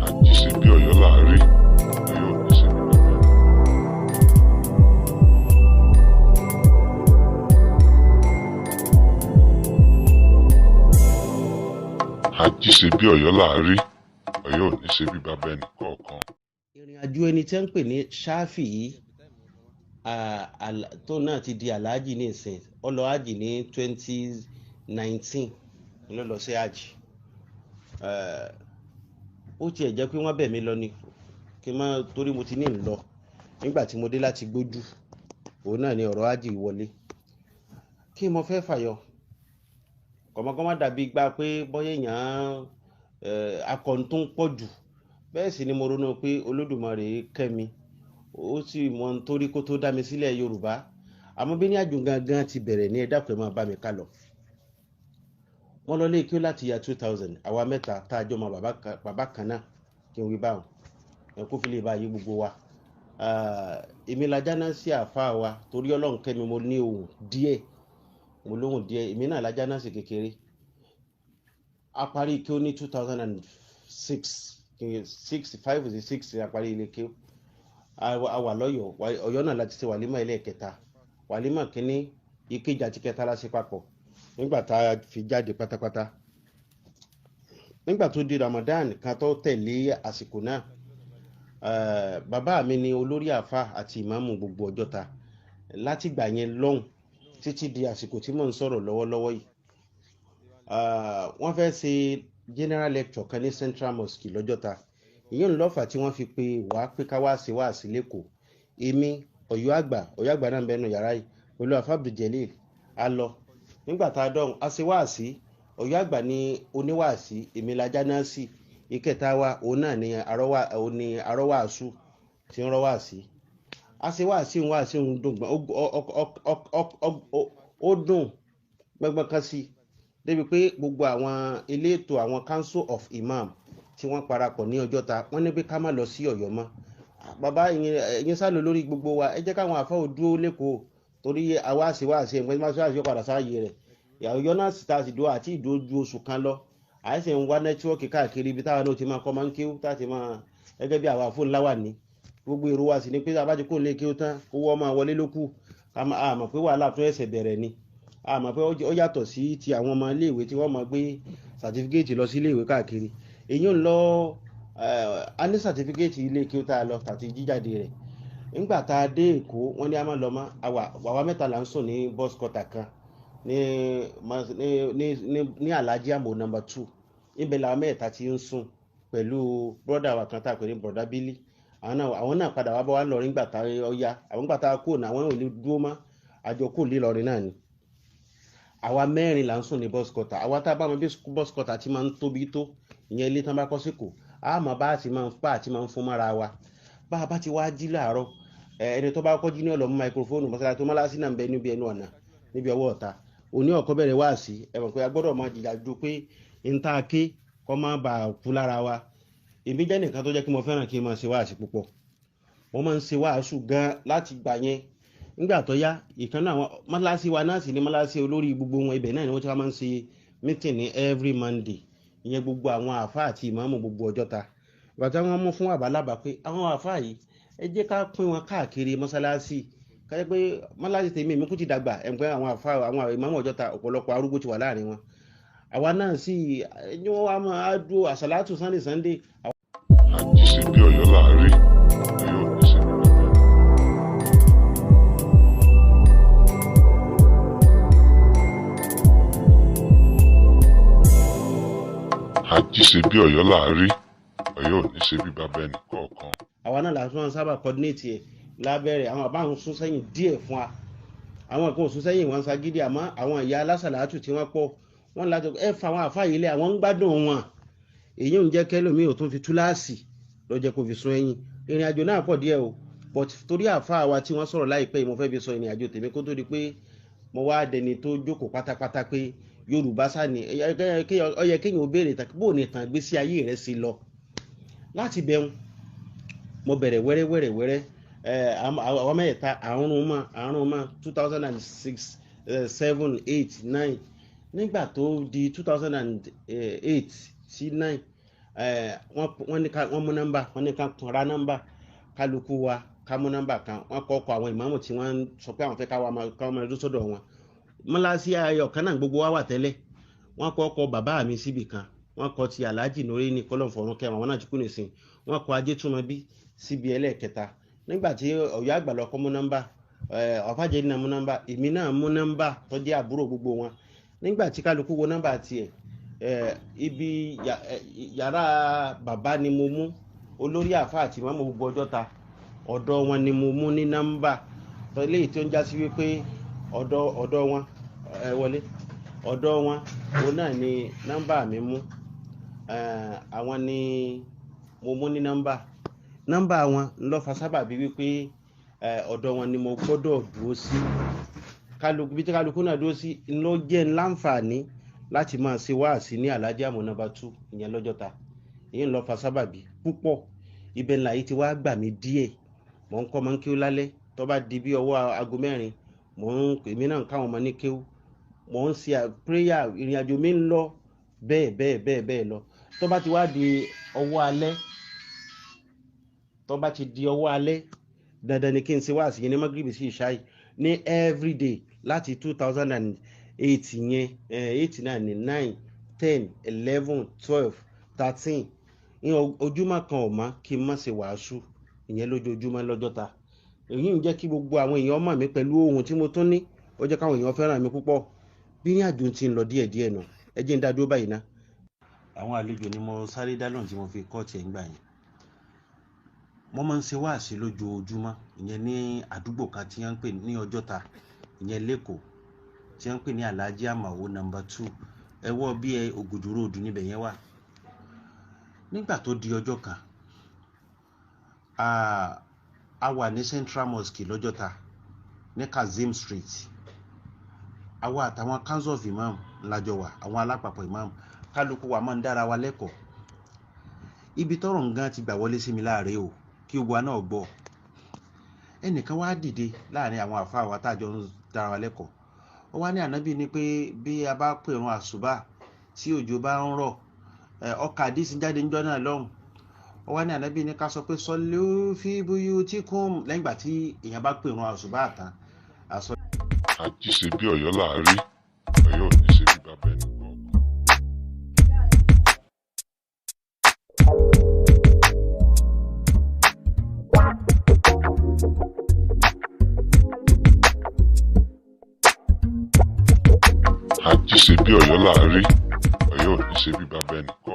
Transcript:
Àjíṣe bí Ọ̀yọ́ là á rí, Ọ̀yọ́ ò ní ṣe bí bàbá ẹni. Àjíṣe bí Ọ̀yọ́ là á rí, Ọ̀yọ́ ò ní ṣe bí bàbá ẹnì kọ̀ọ̀kan. Ìrìn àjò ẹni tẹ́ ń pè ní Ṣáfì yìí tó náà ti di aláàjì ní ìsìn, ó lọ ájì ní 2019 ló lọ sí ájì. Ó tiẹ̀ jẹ́ pé wọ́n bẹ̀ mí lọ ni kí n má torí mo ti ní ń lọ nígbà tí mo dé láti gbójú, òun náà ni ọ̀rọ̀ ájì wọlé. Kí mo fẹ́ fàyọ kọ̀mọ́kọ́mọ́ dàbí gbà pé bọ́yá èèyàn akọni tó ń pọ̀ jù bẹ́ẹ̀ sì ni mo ronú pé Olódùmarè kẹ́ mi, ó sì mọ nítorí kó tó dá mi sílẹ̀ Yorùbá. Àmọ́ bí ní àjò gangan ti bẹ̀rẹ̀ ní, ẹ dákun, ẹ máa bá mi ká lọ. Wọ́n lọ lé kí ó láti ya 2000, àwa mẹ́ta tá a jọ mọ bàbá kan náà, kí n wí báwọn ẹ kó fi lè bá yí gbogbo wa. Èmi la jáná sí àáfàá wa torí Ọlọ́run kẹ́ mi, mo ní ohùn díẹ̀, mo lóhùn díẹ̀, èmi náà la jáná sí kékeré. A parí kí ó ní 2006, six, five sí six, a parí ilé kí ó. A wà lọ́yọ̀ọ́, Ọ̀yọ́ náà láti ṣe wàlímà ẹlẹ́ẹ̀kẹta. Wàlímà kínní, ìkejì àti kẹta la ṣe papọ̀ nígbà tá a fi jáde pátápátá. Nígbà tó di Ramadan kan tó tẹ̀lé àsìkò náà, bàbá mi ni olórí àfa àti ìmáàmù gbogbo Ọjọ́ta látìgbà yẹn lọ́hùn títí di àsìkò tí mò ń sọ̀rọ̀ lọ́wọ́lọ́wọ́ yìí. Wọ́n fẹ́ ṣe general lecture kan ní Central Mosque lọ́jọ́ta. Ìyẹn ńlọ́fà tí wọ́n fi pe wá pé ká wá sí wá sí lẹ́kọ̀ọ́. Èmi, Ọ̀yọ́ àgbà, Ọ̀yọ́ àgbà náà ń bẹnu yàrá yìí pẹ̀lú afa Abdul, a lọ. Nígbà tá a dọ̀hún, a ṣe wáàsí. Ọ̀yọ́ àgbà ní oníwàásí, èmi lajá náà sí. Ìkẹta wa, òun náà ní arọ́wà, òun ní arọ́wàásù tí ń rọ́wàásí. A ṣe wáàsí ń wáàsí ń dùn gbọ́n, ó dùn gbọ́ngbọ́n kan sí débi pé gbogbo àwọn elétò, àwọn Council of Imam tí wọ́n parapọ̀ ní Ọjọ́ta, wọ́n ní pé ká má lọ sí Ọ̀yọ́ mọ́. Bàbá ìyẹn sálò lórí gbogbo wa, ẹ jẹ́ káwọn àfáà ò dúró lẹ́kọ̀ọ́ torí àwa ṣe wáàsí ẹ̀ máa ṣe wáàsí padà sáàyè rẹ̀. Ọ̀yọ́ náà sì ta sì dúró àti ìdúró ju oṣù kan lọ. Àìsàn ń wá network káàkiri ibi táwọn náà ti máa kọ́ máa ń kéwú tá a ti máa gẹ́gẹ́ bí àwa fóònù láwà ní gbogbo èrò wa sì ni pé a bá ti kó lé kéwú tán, owó ọmọ wọlé ló kù. A mọ̀ pé wàhálà tún ẹsẹ̀ bẹ̀rẹ̀ ni. A mọ̀ pé ó yàtọ̀ sí ti àwọn ọmọ iléèwé tí wọ́n máa gbé certificate lọ sí iléèwé káàkiri. Èyí ń lọ, a ní certificate ilé kéwú tá a lọ àti jíjáde rẹ̀. Nígbà tá a dé Èkó, wọ́n ní a máa lọ mọ́. Àwa mẹ́ta là ń sùn ní bus quarter kan ní Alhaji Amo number 2. Ibẹ̀ làwọn mẹ́ta ti ń sùn pẹ̀lú brother wa kan tá a pè ní Brother Billy. Àwọn náà padà wá bá wa lọ nígbà tá a yá. Àwọn gbà tá a kó náà, àwọn ò lè dúró mọ́, àjọ kò lè lọrin náà ni. Àwa mẹ́rin là ń sùn ní bus quarter. Àwa tá a bá mọ bí bus quarter ti máa ń tóbi tó, ìyẹn ilé tán bá kọ́ sí kò á mọ̀ bá a ti máa ń pa àti máa ń fún mára wa. Bá a bá ti wá jí láàárọ̀, ẹni tó bá kọ́ jí ní ọ̀lọ́mú microphone mọ́sálásí tó mọ́lásí náà ń bẹ níbi ẹnu ọ̀nà níbi ọwọ́ ọ̀ta òní ọ̀kọ́ bẹ̀rẹ̀ wá sí. Ẹ mọ̀ pé a gbọ́dọ̀ máa jìjà ju pé n ta ké kọ́ máa bà á kú lára wa. Èmi jẹ́ nìkan tó jẹ́ kí mo fẹ́ràn kí n máa ṣe wáàsí púpọ̀. Mo máa ń ṣe wáàsù gan láti gbà yẹn. Nígbà tó yá, ìkan náà àwọn mọ́sálásí wa náà sì ní mọ́sálásí olórí gbogbo wọn, ibẹ̀ náà ni wọ́n ti wá máa ń ṣe meeting ní every Monday. Ìyẹn gbogbo àwọn àáfàá àti ìmáàmù gbogbo Ọjọ́ta. Bàtà wọn mú fún àbálábà pé àwọn àáfàá yìí, ẹ jẹ́ ká pín wọn káàkiri mọ́sálásí, kájẹ́ pé mọ́sálásí tèmi, èmi kú ti dàgbà ẹ̀ǹpẹ́. Àwọn àáfàá, àwọn ìmáàmù Ọjọ́ta, ọ̀pọ̀lọpọ̀ arúgbó ti wà láàrin wọn. Àwa náà sì ní wọ́n wá máa dúró àsàlátù Sunday Sunday. Àjíṣe bí Ọ̀yọ́ là á rí, Ọ̀yọ́ ò ní ṣe bí bàbá ẹni. Àjíṣe bí Ọ̀yọ́ là á rí, Ọ̀yọ́ ò ní ṣe bí bàbá ẹnì kọ̀ọ̀kan. Àwa náà làwọn máa ń sábà coordinate ẹ̀ lábẹ́rẹ̀. Àwọn àbá ń sún sẹ́yìn díẹ̀ fún wa, àwọn kan ò sún sẹ́yìn, wọn ń ṣagídí. Àmọ́ àwọn ìyá alásàlátù tí wọ́n pọ̀, wọ́n láti ẹ fa àwọn àfáà yìí lé, àwọn ń gbádùn wọn. Èyí ń jẹ́ kẹ́lòmíì ò tún fi túláàsì ló jẹ́ kó fi sún ẹ̀yìn. Ìrìn àjò náà pọ̀ díẹ̀ o, but torí àfáà wa tí wọ́n sọ̀rọ̀ láìpẹ́ yìí, mo fẹ́ fi sọ ìrìn àjò tèmi kó tó di pé mo wá dẹni tó jókòó pátápátá pé Yorùbá sá ni ó yẹ kéèyàn ó béèrè bó ní ìtàn ìgbésí ayé rẹ̀ sí lọ láti bẹ̀rù. Mo bẹ̀rẹ̀ wẹ́rẹ́ wẹ́rẹ́ wẹ́rẹ́. Àwọn mẹ́ta, àrùn mọ́ àrùn mọ́ 2006, 7, 8, 9. Nígbà tó di 2008 sí 9, Wọ́n ní ká wọ́n mú nọ́mbà, wọ́n ní ká ra nọ́mbà, kálukú wa ká mú nọ́mbà kan. Wọ́n kọ́ ọkọ̀ àwọn ìmáàmù tí wọ́n sọ pé àwọn fẹ́ ká máa dúró sọ́dọ̀ wọn. Mọ́láṣí ayọ̀ kan náà gbogbo wa wà tẹ́lẹ̀. Wọ́n kọ́ ọkọ̀ bàbá mi síbì kan, wọ́n kọ́ ti Alhaji Nuri ní kọ́lọ́fọ̀ọ́rùn kẹwàá, wọn náà ti kú nìsín. Wọ́n kọ́ Ajétúmọ̀bí síbi ẹlẹ́ẹ̀kẹta. Nígbà tí Ọ̀yọ́ àgbà lọ kọ́ mú nọ́mbà, Ọ̀fàjẹ́ náà mú nọ́mbà, èmi náà mú nọ́mbà tó jẹ́ àbúrò gbogbo wọn. Nígbà tí kálukú wo nọ́mbà tiẹ̀, ibi yàrá bàbá ni mo mú, olórí àfa àti ìmáàmù gbogbo Ọjọ́ta, ọ̀dọ̀ wọn ni mo mú ní nọ́mbà léyìí tó ń já sí wípé ọ̀dọ̀ wọn ẹ wọlé, ọ̀dọ̀ wọn òun náà ni nọ́mbà mi mú. Àwọn ni mo mú ní nọ́mbà. Nọ́mbà wọn ló fa sábàbí wípé ọ̀dọ̀ wọn ni mo gbọ́dọ̀ dúró sí. Kálukú bí tí kálukú náà dúró sí ló jẹ́ láǹfààní láti máa ṣe wáàsí ní Alhaji Àmọ́ nọ́mbà 2 ìyẹn lọ́jọ́ta. Èyí ń lọ fa sábàbí púpọ̀. Ibẹ̀ ńlá yìí ti wá gbà mí díẹ̀. Mò ń kọ́ ọmọ ń kéwú lálẹ́, tó bá di bí ọwọ́ aago 4, mò ń èmi náà ń káwọn ọmọ ní kéwú, mò ń ṣe prayer, ìrìn àjò mi ń lọ bẹ́ẹ̀ bẹ́ẹ̀ bẹ́ẹ̀ bẹ́ẹ̀ lọ. Tó bá ti wá di ọwọ́ alẹ́, tó bá ti di ọwọ́ alẹ́, dandan ni kí n ṣe wáàsí yẹn ní magribi sí ìṣáì ní everyday láti 2008 yẹn, 8 9 9 10 11 12 13. Ojúmọ́ kan ò mọ́ kí n má ṣe wàásù ìyẹn lójoojúmọ́ lọ́jọ́ta. Èyí ń jẹ́ kí gbogbo àwọn èèyàn mọ̀ mí pẹ̀lú ohun tí mo tún ní, ó jẹ́ káwọn èèyàn fẹ́ràn mi púpọ̀. Bí ní àjò ti ń lọ díẹ̀díẹ̀ nù, ẹ jẹ́ ń dá dúró báyìí ná. Àwọn àlejò ni mo sáré dá lóhùn tí mo fi kọ́ tiẹ̀ ń gbà yẹn. Mo máa ń ṣe wáàsí lójoojúmọ́ ìyẹn ní àdúgbò kan tí wọ́n ń pè ní Ọjọ́ta, ìyẹn lẹ́kọ̀ọ́, tí wọ́n ń pè ní Alhaji Àmàó nọ́mbà 2. Ẹ wọ́ bí ẹ Ògùdù róòdù níbẹ̀ yẹn wà. Nígbà tó di ọjọ́ kan, a wà ní Central Mosque lọ́jọ́ta ní Kazeem Street. Àwa àtàwọn Council of Imam lájọ wà, àwọn alápapọ̀ imam, kálukú wa máa ń dára wa lẹ́kọ̀ọ́. Ibi tọ́rọ̀ nǹkan ti gbà wọlé sí mi láàrin o, kí gbogbo wa náà gbọ́. Ẹnìkan wá dìde láàrin àwọn àfáà wa tájọ ń dára wa lẹ́kọ̀ọ́. Ó wá ní ànábì ni pé bí a bá pèrun àsùbá tí òjò bá ń rọ̀, ọkà àdìsí jáde níjọ́ náà lọ́hùn. Ó wá ní ànábì ní ká sọ pé sallu fi buyutikum lẹ́yìn ìgbà tí èèyàn bá pèrun àsùbá tán. Àjíṣe bí Ọ̀yọ́ là á rí, Ọ̀yọ́ ò ní ṣe bí bàbá ẹnì kọ̀ọ̀kan. Àjíṣe bí Ọ̀yọ́ là á rí, Ọ̀yọ́ ò ní ṣe bí bàbá ẹnì kọ̀ọ̀kan.